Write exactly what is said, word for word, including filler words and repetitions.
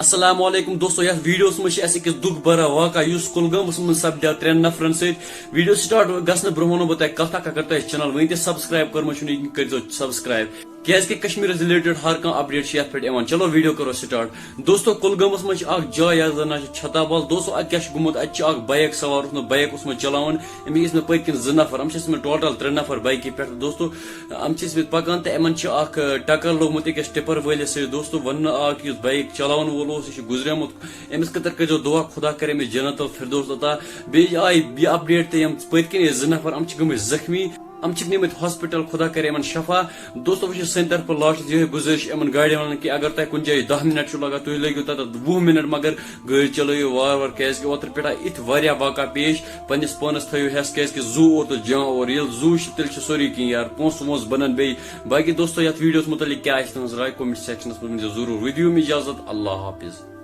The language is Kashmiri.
السلام علیکم دوستو، یتھ ویڈیوس منٛز چھِ اَسہِ أکِس دُکھ بھرا واقعہ یُس کُلگامس منٛز سپدیو ترٛٮ۪ن نفرن سۭتۍ۔ ویڈیو سٹارٹ گژھنہٕ برونٛہہ ونہٕ بہٕ تۄہہِ کتھ اکھ، اگر تۄہہِ اَسہِ چینل وٕنہِ تہِ سبسکرائب کٔرمٕژ چھُنہٕ، یہِ کٔرۍزیو سبسکرائب، کیازِ کہِ کشمیرس ریلیٹڈ ہر کانٛہہ اپڈیٹ چھِ یتھ پٮ۪ٹھ یِوان۔ چلو ویڈیو کرو سٹارٹ۔ دوستو، کُلگامس منٛز چھِ اکھ جاے یتھ زن ناو چھُ چھتابل۔ دوستو، اتہِ کیٛاہ چھُ گوٚمُت؟ اتہِ چھُ اکھ بایک سوار اوسمُت، بایک اوسمُت چلاوان، أمِس ٲسۍ مےٚ پٔتۍ کِنۍ زٕ نفر، یِم چھِ ٲسۍ مٕتۍ ٹوٹل ترٛےٚ نفر بایکہِ پٮ۪ٹھ۔ دوستو، یِم چھِ ٲسۍ مٕتۍ پکان تہٕ یِمن چھِ اکھ، آ، ٹکر لوٚگمُت أکِس ٹِپر وٲلِس سۭتۍ۔ دوستو، وننہٕ آو کہِ یُس بایک چلاون وول اوس، یہِ چھُ گُزریومُت۔ أمِس خٲطرٕ کٔرۍزیو دُعا، خۄدا کرِ أمِس جنت الفردوس عطا۔ بیٚیہِ آیہِ یہِ اپڈیٹ تہِ، یِم پٔتۍ کِنۍ ٲسۍ زٕ نفر، یِم چھِ گٔمٕتۍ زخمی، یِم چھِکھ نِمٕتۍ ہاسپٹل، خۄدا کرِ یِمن شفا۔ دوستو، وۄنۍ چھِ سانہِ طرفہٕ لاسٹس یِہوٚے گُزٲرِش یِمن گاڑٮ۪ن والٮ۪ن کہِ اگر تۄہہِ کُنہِ جایہِ دَہ منٹ چھُو لگان، تُہۍ لٲگِو تَتٮ۪تھ وُہ منٹ، مگر گٲڑۍ چلٲیِو وارٕ وارٕ، کیازِ کہِ اوترٕ پٮ۪ٹھ آیہِ اِتھۍ واریاہ واقعہ پیش۔ پننِس پانس تھٲیِو ہٮ۪س، کیازِ کہِ زُو اور تہٕ جانور، ییٚلہِ زُو چھِ، تیٚلہِ چھِ سورُے کینٛہہ یار، پونٛسہٕ وونٛسہٕ بنن بیٚیہِ۔ باقی دوستو، یتھ ویڈیوس متعلق کیٛاہ آسہِ تُہنٛز راے، کمنٹ سیکشنس منٛز ؤنۍزیو ضروٗر۔ وۄنۍ دِیِو مےٚ اجازت، اللہ حافظ۔